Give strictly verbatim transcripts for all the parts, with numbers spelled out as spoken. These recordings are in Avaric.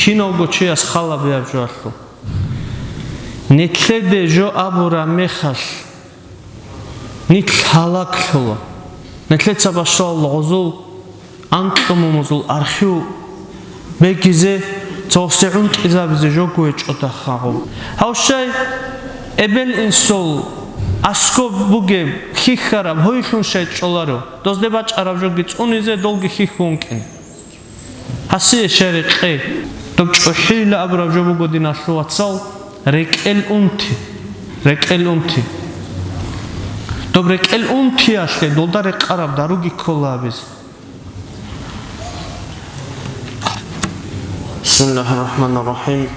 Киналго чияс хал гьабияб жоялъул. Нилъеде жо абураб мехалъ, нилъ гьалаглъула. Нилъеца бащалла гъозул анкьумумузул архив бегизе, цогьсе гӀунтӀизабизе жого гьечӀо дагьаб. Гьав щай эбел-инсул аскӀоб бугеб хьихьараб гьойлъун щай чӀоларо, дозде бачӀараб жоги цӀунизе, долги хьихьун вукӀин. Гьасие щай рекъей? Доб чӀухӀила абураб жо буго, диналъул вацал, рекӀел унти. РекӀел унти. Доб рекӀел унтиялъе долда рекъараб даруги ккола абизе. بسم الله الرحمن الرحيم.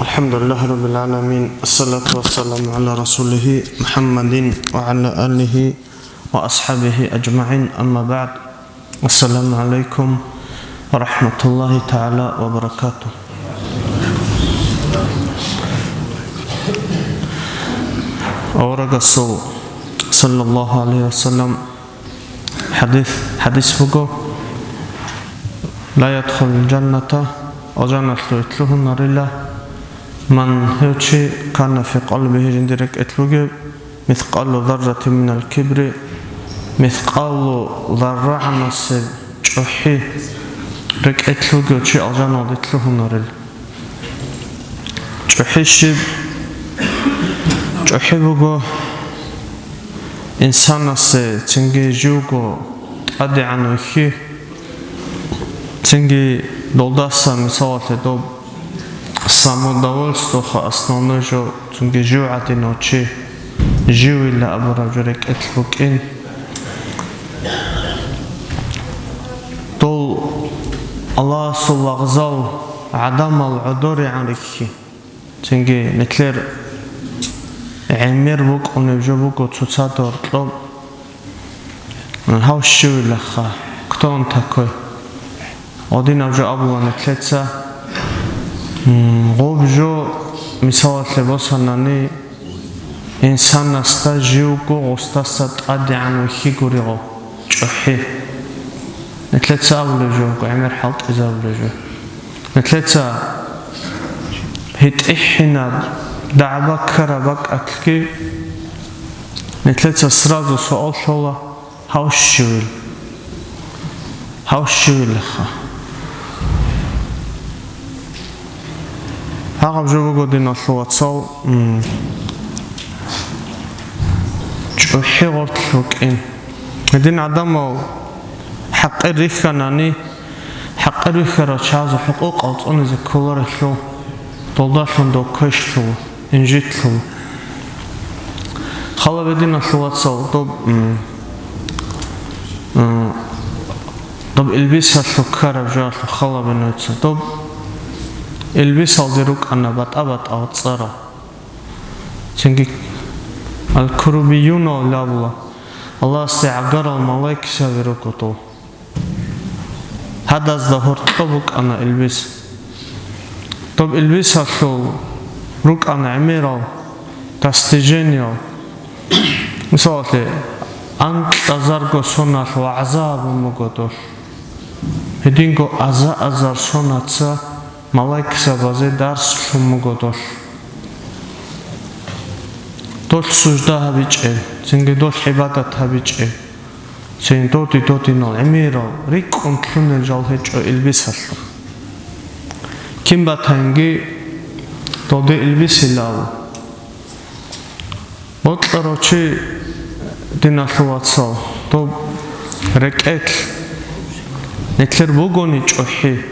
الحمد لله رب العالمين. الصلاة والسلام على رسوله محمد وعلى آله وأصحابه أجمعين. أما بعد. السلام عليكم ورحمة الله تعالى وبركاته. Аварагасул, саллаллагьу гӀалайгьи ва саллам, хӀадис, хӀадис буго: «Ла ядхулул жанната», алжаналъуве лъугьунарила, «ман», гьев чи, «кана фи къалбигьи», жиндир рекӀелъ бугеб, «мискъалу зарратин минал кибри», мискъалу заррагӀанасеб чӀухӀи рекӀелъ бугев чи алжаналде лъугьунарел. ЧӀухӀи щиб? ЧӀухӀи буго инсанасе цинги живго тӀадегӀан вихьи, цинги долдаса, мисалалъе, доб самодовольствоха основной жо, цинги жив гӀадинав чи, живила абураб жо рекӀелъ букӀин. Дол Аллагьасул лагъзал гӀадамал гӀодоригӀан рихьи. Цинги нилъер гӀемер букӀунеб жо буго цоцазда гьоркьоб. Гьав щивилаха, кто он такой? Гъодинаб жо абула нилъеца. М, гъоб жо, мисалалъе босанани, инсанасда живго гъустаса тӀадегӀан вихьи гуригъо, чӀухӀи. Нилъеца абулеб жо, гӀемер хӀалтӀизабулеб жо. Нилъеца гьитӀихӀинаб дагӀба ккараб бакӀалъги, нилъеца сразу суал лъола: гьав щивил? Гьав щивилаха? Гьагъаб жо буго, диналъул вацал, м, чӀухӀи гъорлъ рукӀин. Гьедин гӀадамал хӀакъир рихьанани, хӀакъир рихьарал чагӀазул хӀукъукъал цӀунизе кколарелъул, долдалъун дов квешлъул, инжитлъул. Хала бединалъул вацал, доб, м, м, доб илбисалъул ккараб жоялъул хала бе нуца. Доб илбисалде рукӀана батӀа-батӀал цӀарал. Цинги аль-курубиюнал абула, Аллагьасде гӀагарал малайкзаби руго дол. Гьадазда гьоркьоб букӀана илбис. Доб илбисалъул рукӀана гӀемерал достижениял. Мисалалъе, анкьазарго соналъ вагӀза гьабун буго дол. Гьединго аза-азар сонаца малайкзабазе дарс лъун буго дол. Дол сужда гьабичӀеб, цинги дол гӀибадат гьабичӀеб. Цин доди-додинал гӀемерал рикӀкӀун лъунел жал гьечӀо илбисалъул. Кин батанги, доде илбисилал. Бокьарав чи, диналъул вацал, доб рекӀелъ нилъер бугони чӀухӀи.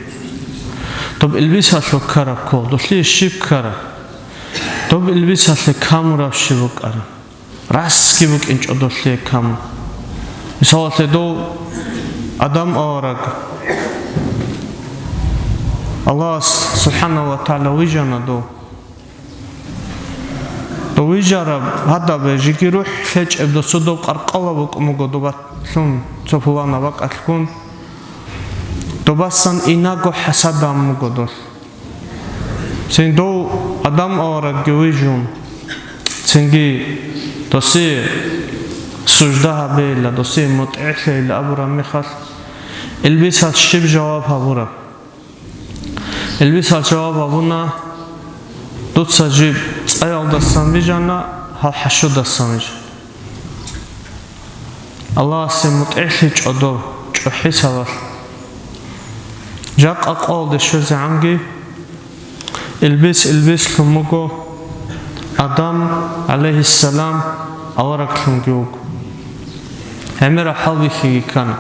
Доб илбисалъул ккараб ккол, долъие щиб ккараб? Доб илбисалъе камураб щиб букӀараб? Расги букӀинчӀо долъие камун. Мисалалъе, дов Адам авараг, Аллагьас субхӀанагьу ва тагӀала вижана дов. Дов вижараб гьадабе жеги рухӀ лъечӀеб досудаб къаркъала букӀун буго добалъун цо пулана бакӀалъгун. Добасан инаго хӀасадан буго долъ. Цин дов Адам аварагги вижун, цинги досие сужда гьабейила, досие мутӀигӀлъейила абураб мехалъ, илбисалъ щиб жаваб гьабураб? Илбисал жаваб гьабуна: «Дуца жиб цӀаялдасан бижана, гьал хӀашудасан бижана». Аллагьасе мутӀигӀлъичӀо дов чӀухӀи сабаблъун. Жакъа къоялде щвезегӀанги, илбис илбислъун буго, Адам, гӀалайгьиссалам, авараглъунги вуго. ГӀемераб хӀалбихьиги ккана.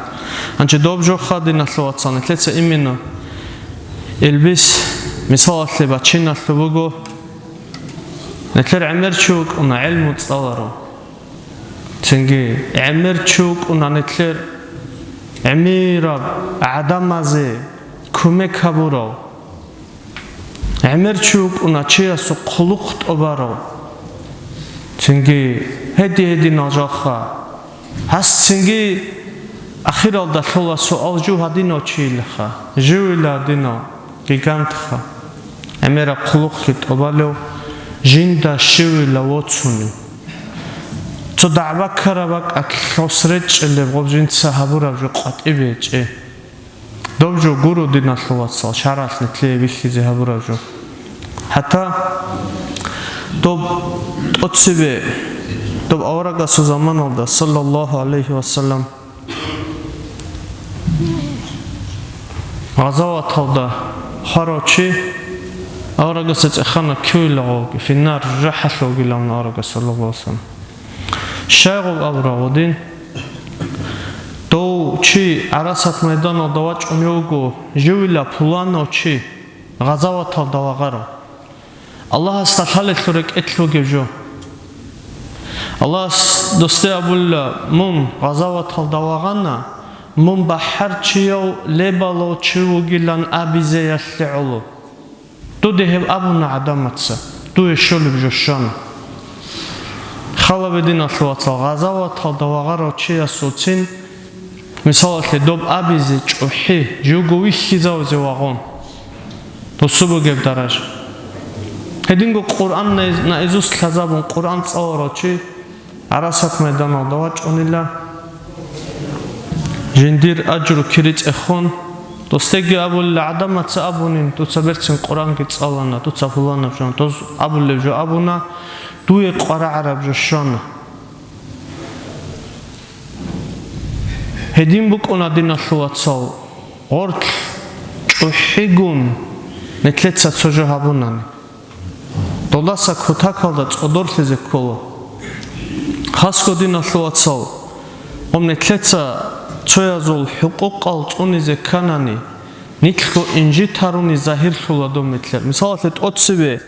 Гьанже доб жо хадиналъул вацал, нилъеца именно илбис мисалалъе бачиналъуб буго. Нилъер гӀемер чи вукӀуна гӀелму цӀаларав. Цинги гӀемер чи вукӀуна нилъер гӀемераб гӀадамазе кумек гьабурав. ГӀемер чи вукӀуна чиясул хъулухъ тӀобарав. Цинги гьеди-гьединал жалха. Гьас цинги ахиралда лъола суал жив гьадинав чийилаха, живила гьадинав гигантха, гӀемераб хъулухъги тӀобалев, жинда щивила воцунев. Цо дагӀба ккараб бакӀалъ гъос речӀчӀилеб гъоб жинца гьабураб жо къватӀибе гьечӀеб. Доб жо гуро, диналъул вацал, шаргӀалъ нилъее бихьизе гьабураб жо. ХӀатта доб тӀоцебе, доб аварагасул заманалда, саллаллагьу гӀалайгьи вассалам, гъазаваталда хварав чи аварагасда цӀехана кивила гъовги, финнар, жужахӀалъувгилан аварагас, саллаллагьу гӀалайгьи вассалам. Щай гъов абураб гъодин? Дов чи гӀарасат майданалда вачӀунев вуго, живила пуланав чи гъазаваталда вагъарав. Аллагьасда лъалелъул рекӀелъ вугев жо. Аллагьас досде абула: «Мун гъазаваталда вагъана, мун бахӀарчияв лебалав чи вугилан абизеялъе гӀоло». Дуде гьеб абуна гӀадамаца, дуе щолеб жо щвана. Халабе, диналъул вацал, гъазаваталда вагъарав чиясулцин, мисалалъе, доб абизе чӀухӀи, живго вихьизавизе вагъун, досу бугеб даража. Гьединго Къуръан наиз-, наизусть лъазабун Къуръан цӀаларав чи гӀарасат майданалда вачӀунила, жиндир ажру кири цӀехун, досдеги абулила, гӀадамаца абунин, дуца берцин Къуръанги цӀалана, дуца пуланаб жо, доз абулеб жо абуна, дуе къварагӀараб жо щвана. Гьедин букӀуна, диналъул вацал, гъорлъ чӀухӀигун нилъеца цо жо гьабунани. Долдаса кутакалда цӀодорлъизе ккола. Хасго, диналъул вацал, гъоб нилъеца цоязул хӀукъукъал цӀунизе кканани, нилъго инжит гьаруни загьирлъула доб нилъер. Мисалалъе, тӀоцебе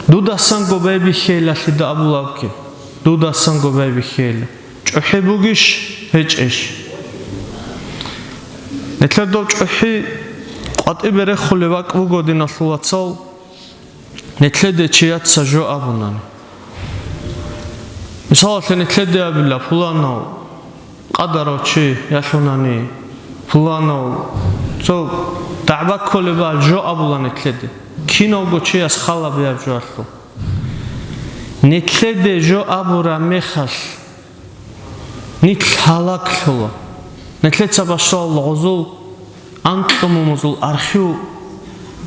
дудасанго байбихьейилалъида абулабги, дудасанго байбихьейила. ЧӀухӀи бугищ, гьечӀищ? Нилъер доб чӀухӀи къватӀибе рехулеб бакӀ буго, диналъул вацал, нилъеде чияца жо абунани. Мисалалъе, нилъеде абила, пуланав къадарав чи ялъунани, пуланав цо дагӀба кколебал жо абула нилъеде. Кинавго чияс хала бегьаб жо алъул. Нилъеде жо абураб мехалъ, нилъ гьалаклъула. Нилъеца башалла гъозул анкьумумузул архив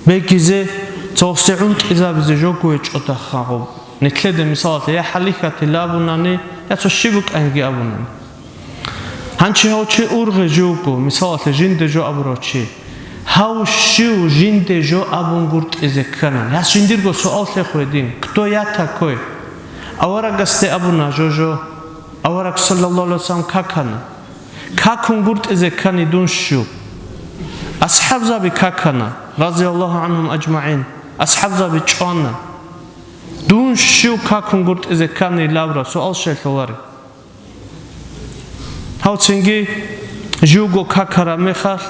бегизе, цогъсе гӀунтӀизабизе жого гьечӀо дахагъуб. Нилъеде, мисалалъе, я хӀалихьатил абунани, я цо щиб букӀанги абунани. Гьанчи гьав чи ургъи живго, мисалалъе, жинде жо абурав чи. Гьав щив жинде жо абун гуртӀизе кканан? Гьас жиндирго суал лъехъе дин: «Кто я такой?» Аварагасде абуна жо-жо. Авараг, саллаллагьу гӀалайгьи вассалам, какана. Какун гуртӀизе ккани дун щив? АсхӀабзаби какана, разияллагьу гӀангьум ажмагӀин. АсхӀабзаби чӀвана. Дун щив какун гуртӀизе ккани лавра суал щай лъолареб? Гьав цинги живго какараб мехалъ,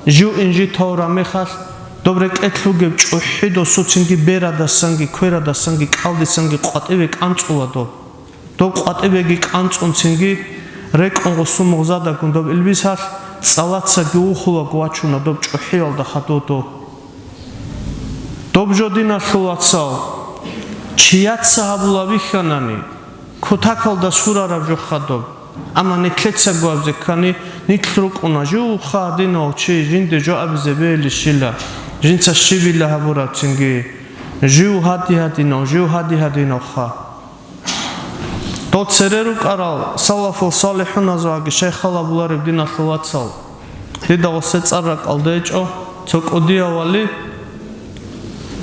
жив инжит гьавураб мехалъ, доб рекӀелъ ругеб чӀухӀи досуцинги берадасанги, кверадасанги, кӀалдисанги къватӀибе кӀанцӀула доб. Доб къватӀибеги кӀанцӀунцинги рекӀун гъусу мугъзадагун доб илбисалъ цӀалацаги вухулаго вачуна доб чӀухӀиялда хадув дов. Доб жо, диналъул вацал, чияца гьабула бихьанани, кутакалда сурараб жоха доб. Амма нилъеца гвабзе ккани, нилъ рукӀуна, жив хадинав чи жинде жо абизе бегьилищила. Жинца щибила гьабурабцинги, жив гьади-гьадинав, жив гьади-гьадинавха. Дол цере рукӀарал салафул салихӀуназулги щайхал абулареб, диналъул вацал. Дида гъосе цӀар ракӀалда гьечӀо, цо кӀудияв вали,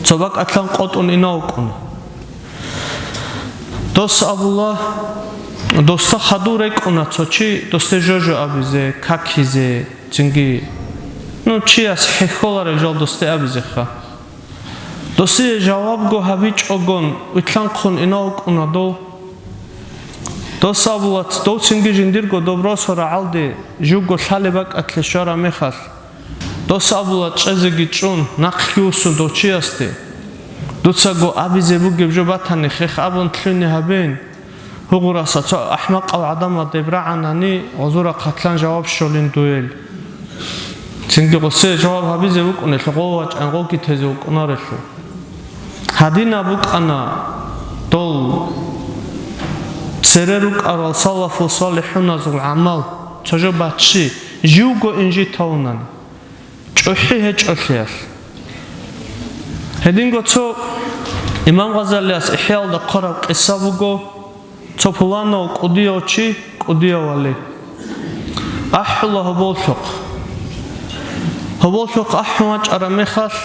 цо бакӀалъан къотӀун инав вукӀуна. Дос абула, досда хадур рекӀуна цо чи досде жо-жо абизе, какизе, цинги, ну, чияс хӀехьоларев жал досде абизеха. Досие жавабго гьабичӀогон, вилълъанхъун инав вукӀуна дов. Дос абула, дов цинги жиндирго доб росу рагӀалде живго лъалеб бакӀалъе щвараб мехалъ, дос абула, чӀезеги чӀун, нахъги вуссун дов чиясде. Дуцаго абизе бугеб жо батани, хех абун лъугьине гьабеян. Гьугъураса цо ахӀмакъав гӀадамал деб рагӀанани, гъозурахъалъан жаваб щолин дуел. Цинги гъосе жаваб гьабизе вукӀунелъул, гъов вачӀан гъовги тезе вукӀунарелъул. Гьадинаб букӀана дол цере рукӀарал салафул салихӀуназул гӀамал, цо жо баччи, живго инжит тавунани, чӀухӀи гьечӀолъиялъ. Гьединго цо Имам Гъазалияс ИхӀяалда хъвараб къиса буго, цо пуланав кӀудияв чи, кӀудияв вали, ахӀула гьоболлъухъ. Гьоболлъухъ ахӀун вачӀараб мехалъ,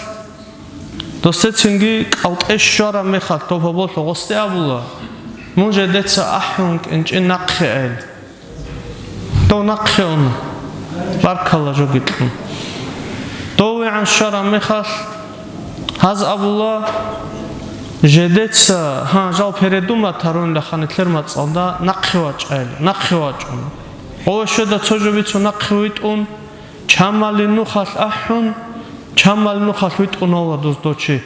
досдецинги кӀалтӀе щвараб мехалъ доб гьоболлъухъ гъосде абула, мун жедеца ахӀун кӀинчӀин нахъе айин. Дов нахъе уна, баркалла жоги кьун. Дов вегӀан щвараб мехалъ, гьаз абула, жедеца, гьа, жал передумать гьарунилаха нилъер мацӀалда, нахъе вачӀайилан, нахъе вачӀуна. Гъов щведа цо жо бицун нахъе витӀун, чамали нухалъ ахӀун, чамали нухалъ витӀун вала дос дов чи.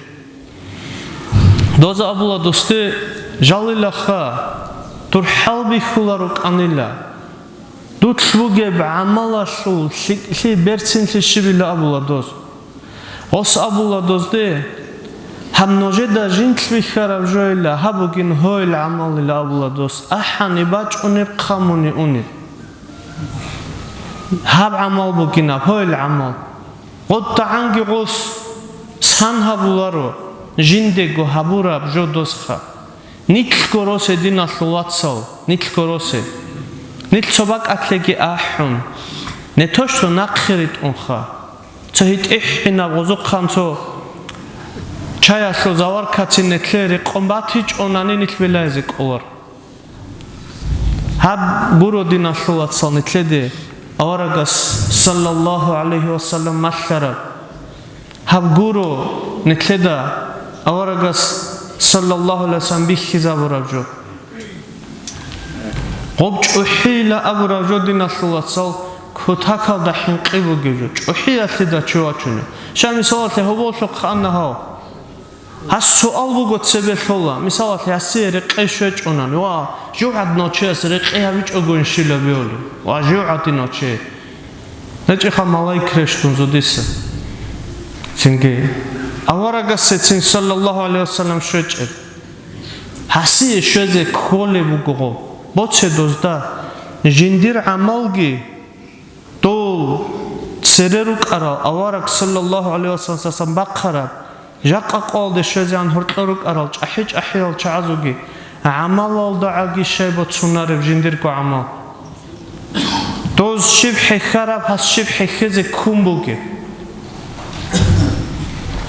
Доза абула досде, жалилаха, дур хӀал бихьуларо кӀанила. Дулъ бугеб гӀамалалъул лъикӀлъи берцинлъи щибила абула доз. Гъос абула дозде, гьаб нужеда жинлъ бихьараб жоила, гьаб бугин гьойл гӀамалила абула дос, ахӀани бачӀунеб, хъамуни унеб. Гьаб гӀамал бугинаб, гьойл гӀамал. ГъоддагӀанги гъос сан гьабуларо жиндего гьабураб жо досха. Нилъго росе, диналъул вацал, нилъго росе. Нилъ цо бакӀалъеги ахӀун, не то что нахъе ритӀунха. Цо гьитӀихӀинаб гъозухъан цо чаялъул заваркацин нилъее рекъон батичӀонани нилъ белайзе кӀолар. Гьаб гуро, диналъул вацал, нилъеде аварагас, саллаллагьу гӀалайгьи вассалам, малъараб. Гьаб гуро нилъеда аварагас, саллаллагьу гӀалайгьи вассалам, бихьизабураб жо. Гъоб чӀухӀила абураб жо, диналъул вацал, кутакалда хӀинкъи бугеб жо, чӀухӀиялъида чи вачунеб. Щай, мисалалъе, гьоболлъухъ ана гьав. Гьас суал буго цебе лъола, мисалалъе, гьасие рекъей щвечӀунани, ва жив гӀадинав чияс рекъей гьабичӀогойин щила беулеб, ва жив гӀадинав чи. ГьечӀеха малаик рещтӀун зодиса. Цинги аварагасецин, саллаллагьу гӀалайгьи вассалам, щвечӀеб. Гьасие щвезе кколеб буго гъо. Боце дозда, жиндир гӀамалги, дол цере рукӀарал авараг, саллаллагьу гӀалайгьи вассалам, бахъараб, жакъа къоялде щвезегӀан гьоркьор рукӀарал чӀахӀи-чӀахӀиял чагӀазулги гӀамалалда гӀаги щай боцунареб жиндирго гӀамал. Доз щиб хӀехьараб, гьас щиб хӀехьезе ккун бугеб.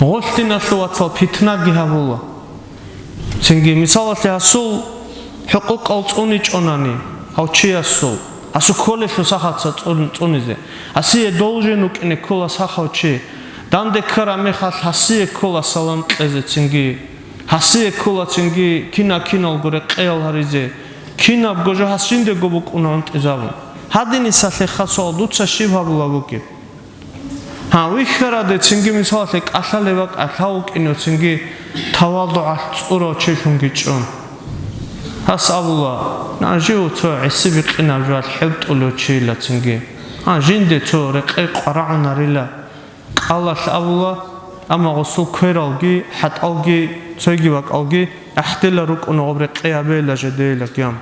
Гъолъ, диналъул вацал, питнаги гьабула. Цинги, мисалалъе, гьасул хӀукъукъал цӀуничӀонани, гьав чиясул, гьасул кколелъул сахаца цӀун-, цӀунизе, гьасие должен вукӀине ккола сахав чи, данде ккараб мехалъ гьасие ккола салам кьезе цинги, гьасие ккола цинги кина-киналго рекъеял гьаризе, кинабго жо гьас жиндего букӀуна гӀунтӀизабун. Гьадинисалъе хасуал дуца щиб гьабула бугеб? Гьа, вихьараде цинги, мисалалъе, кӀалъалеб бакӀ гӀалъа вукӀинев цинги тавадугӀалъ цӀурав чилъунги чӀун. Гьас абула, на жив цо гӀиси бикъинаб жоялъ хӀебтӀулев чийила цинги. Гьа, жинде цо рекъей къварагӀунарила кӀалалъ абула, амма гъосул квералги, хӀатӀалги, цойги бакӀалги гӀахӀдила рукӀуна гъоб рекъей гьабейила жедейила гьам.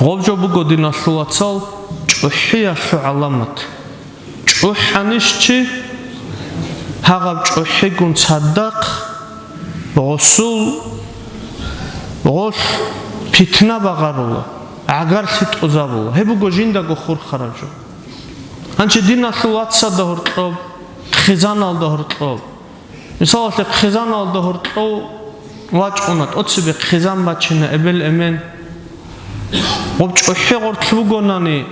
Гъоб жо буго, диналъул вацал, чӀухӀиялъул гӀаламат. ЧӀухӀанищ чи? Гьагъаб чӀухӀигун цадахъ гъосул гъолъ питна багъарула, гӀагарлъи тӀузабула. Гьеб буго жиндаго хурхараб жо. Гьанчи диналъул вацалда гьоркьоб, хъизаналда гьоркьоб. Мисалалъе, хъизаналда гьоркьов вачӀуна, тӀоцебе хъизан бачина эбел-эмен. Гъоб чӀухӀи гъоркь бугонани,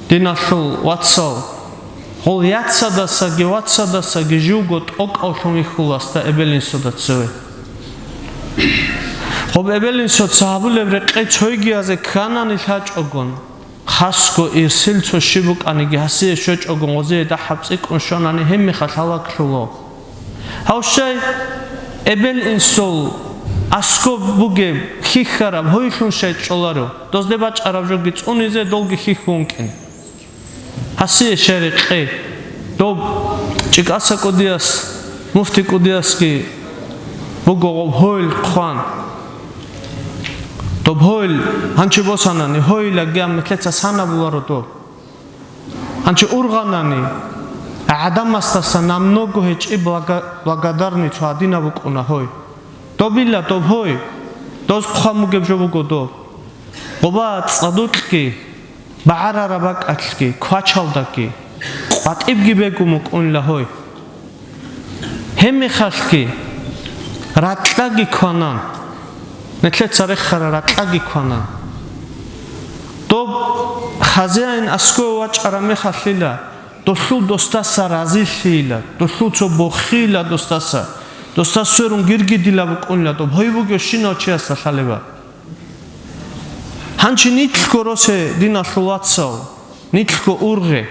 диналъул вацал, гъол яцадасаги вацадасаги живго тӀокӀавлъун вихьуласда эбел-инсуда цеве. Гъоб эбел-инсуца гьабулеб рекъей цойгиязе кканани лъачӀогон, хасго ирсил цо щиб букӀаниги гьасие щвечӀогон гъозие дагьаб цӀикӀкӀун щванани гьебмехалъ гьалаклъула. Гьав щай эбел-инсул аскоб бугеб хьихьараб гьойлъун щай чӀоларо, дозде бачӀараб жоги цӀунизе долги хьихьун вукӀин. Гьасие щай рекъей? Доб ЧӀикӀаса кӀудияс, муфти кӀудиясги буго гъоб гьойл хъван. Доб гьойл гьанчи босанани, гьойлаги гьаб метлеца санабуларо доб. Гьанчи ургъанани, гӀадамасдаса намного гьечӀи блага-, благодарный цо гьадинаб букӀуна гьой. Добила доб гьой, доз хъван бугеб жо буго доб. Гъоба цӀадукьги, багӀарараб бакӀалъги, квачалдаги, къватӀибги бегун букӀунила гьой. Гьебмехалъги ракьаги кванан, нилъеца рехарал ракьаги кванан. Доб хазяин аскӀове вачӀараб мехалъила, долъул досдаса разилъийила, долъул цо бохийила досдаса, досда сверун гиргидила букӀунила доб, гьой бугевщинав чиясда лъалеба. Гьанчи нилъго росе, диналъул вацал, нилъго ургъе.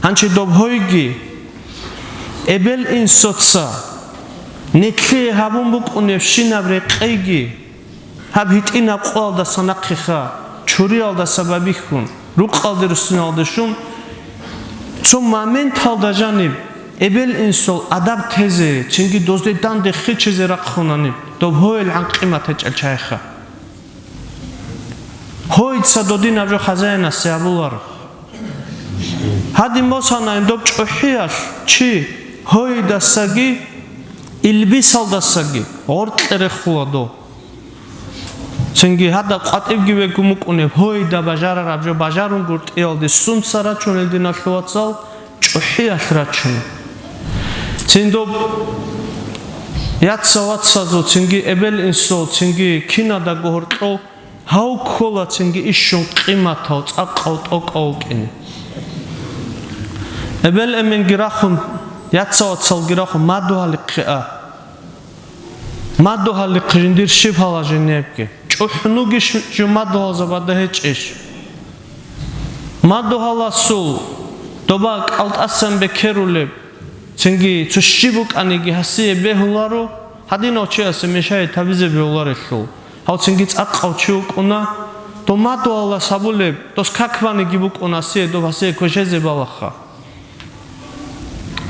Гьанчи доб гьойги, эбел-инсуца нилъее гьабун букӀунебщинаб рекъейги, гьаб гьитӀинаб къоялдаса нахъеха, чуриялдаса бабихьун, рукъалде руссиналде щун, цо моменталда жаниб эбел-инсул адаб тезе, цинги дозде данде хичизе рахъунани, доб гьойил гӀан къимат гьечӀел чайха. Гьойца додинаб жо хазяинасе гьабуларо. Гьадин босанайин доб чӀухӀиялъ чи гьойдасаги илбисалдасаги гъоркье рехула дов. Цинги гьадаб къватӀибги вегун букӀунеб, гьойда бажарараб жо бажарун гуртӀиялде сунца рачунел, диналъул вацал, чӀухӀиялъ рачун. Цин доб яца-вацазул, цинги эбел-инсул, цинги кинадаго гьоркьов гьав ккола, цинги ишщун къиматав, цӀакъав, тӀокӀав вукӀине. Эбел-эменги рахун, яца-вацалги рахун, мадугьалихъе а. Мадугьалихъ жиндир щиб гьала женебги? ЧӀухӀнугищ жо мадугьалзабада гьечӀищ? Мадугьаласул доба кӀалтӀасан бекерулеб, цинги цо щиб букӀаниги гьасие бегьуларо, гьадинав чиясе мешайи табизе бегьуларелъул. Гьав цинги цӀакъав чи вукӀуна, дов мадугьалас гьабулеб, дос как баниги букӀуна гьасие, доб гьасие квешезе балаха.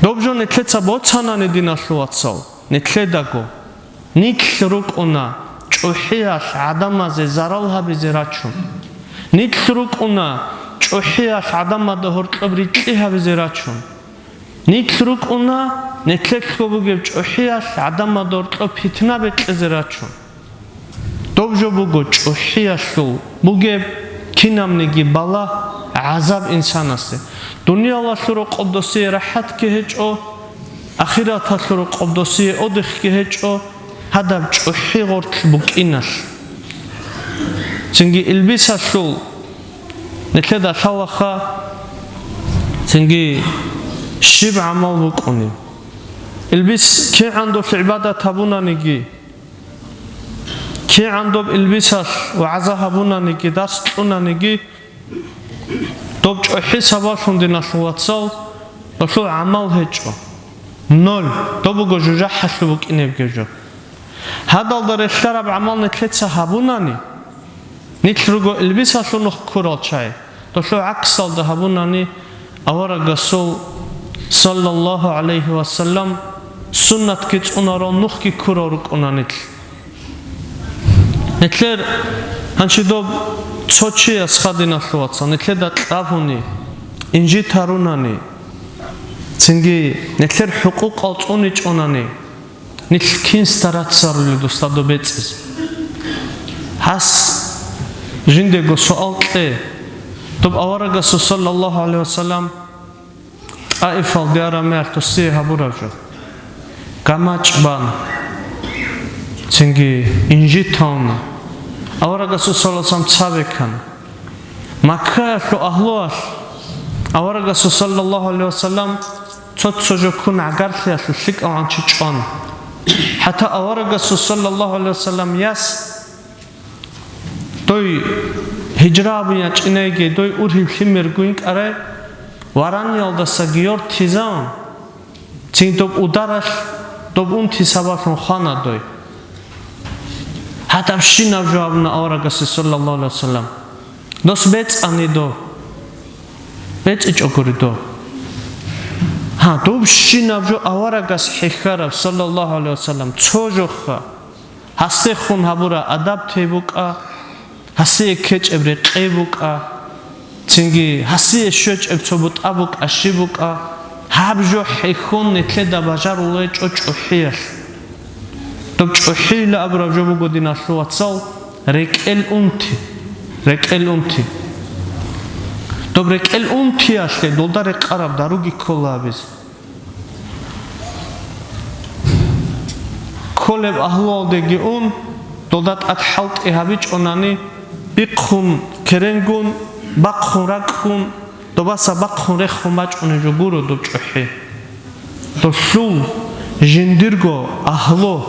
Доб жо нилъеца боцанани, диналъул вацал, нилъедаго. Нилъ рукӀуна чӀухӀиялъ гӀадамазе зарал гьабизе рачун. Нилъ рукӀуна чӀухӀиялъ гӀадамазда гьоркьоб рикьи гьабизе рачун. Нилъ рукӀуна нилъелъго бугеб чӀухӀиялъ гӀадамазда гьоркьоб питна бекьизе рачун. Доб жо буго чӀухӀиялъул бугеб кинабниги балагь, гӀазаб инсанасе. Дуниялалъул рокъоб досие рахӀатги гьечӀо, ахираталъул рокъоб досие одехги гьечӀо, гьадаб чӀухӀи гъоркь букӀиналъ. Цинги илбисалъул нилъеда лъалаха, цинги щиб гӀамал букӀунеб. Илбис кигӀан дол гӀибадат гьабунаниги, кигӀан доб илбисалъ вагӀза гьабунаниги, дарс кьунаниги, доб чӀухӀи сабаблъун, диналъул вацал, долъул гӀамал гьечӀо. Ноль. Доб буго жужахӀалъуб букӀинебги жо. Гьадалда релълъараб гӀамал нилъеца гьабунани, нилъ руго илбисалъул нух ккурал чай. Долъул гӀаксалда гьабунани, аварагасул, саллаллагьу гӀалайгьи ва саллам, суннатги цӀунарал нухги ккурал рукӀуна нилъ. Нилъер гьанчи доб цо чияс, диналъул вацал, нилъеда кьабуни, инжит гьарунани, Цинги нилъер хӀукъукъал цӀуничӀонани, нилъ кин стараться гьарулел досда доб бецӀизе? Гьас жиндего суал кье, доб аварагасул саллаллагьу гӀалайгьи вассалам ТӀаифалде араб мехалъ досие гьабураб жо. ГамачӀ бан, цинги инжит тавуна. Аварагасул саллаллагьу гӀалайгьи вассалам цабе ккана. Маккаялъул агьлуялъ аварагасул саллаллагьу гӀалайгьи вассалам цо-цо жо ккун гӀагарлъиялъул лъикӀав гӀанчи чӀвана. ХӀатта аварагасул саллаллагьу гӀалайгьи вассалам яс дой гьижра абун ячӀинайги, дой ургьиб лъимер гуйнкӀарай, вараниялдасаги йортизавун, цин доб ударалъ, доб унти сабаблъун хвана дой. Гьадабщинаб жо абуна аварагасе, саллаллагьу гӀалайгьи вассалам. Дос бецӀани доб. БецӀичӀогури доб. Гьа, добщинаб жо аварагас хӀехьараб, саллаллагьу гӀалайгьи вассалам, цо жоха. Гьасдехун гьабура адаб тей букӀа, гьасие ккечӀеб рекъей букӀа, цинги гьасие щвечӀеб цо бутӀа букӀа, щиб букӀа, гьаб жо хӀехьон нилъеда бажарулечӀо чӀухӀиялъ. Доб чӀухӀийилан абураб жо буго, диналъул вацал, рекӀел унти, рекӀел унти. Доб рекӀел унтиялъе долда рекъараб даруги ккола абизе. Кколеб агьлуялдеги ун, долда тӀад хӀалтӀи гьабичӀонани, бихъун керенгун, бахъун ракӀгун, добаса бахъун рехун бачӀунеб жо гуро доб чӀухӀи. Долъул жиндирго агьлу,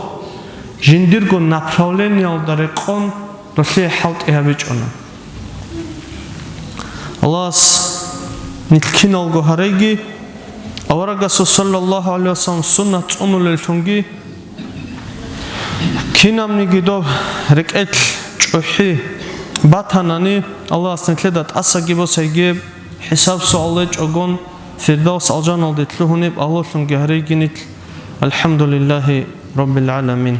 жиндирго направлениялда рекъон, долъие хӀалтӀи гьабичӀона. Аллагьас нилъ киналго гьареги, аварагасул саллаллагьу гӀалайгьи вассалам суннат цӀунулеллъунги, кинабниги доб рекӀелъ чӀухӀи батанани, Аллагьас нилъеда тӀасаги босайги, хӀисаб-суал гьечӀогон, Фирдавс алжаналде лъугьунеб агьлулъунги гьареги нилъ. АлхӀамдулиллагьи раббил гӀаламин.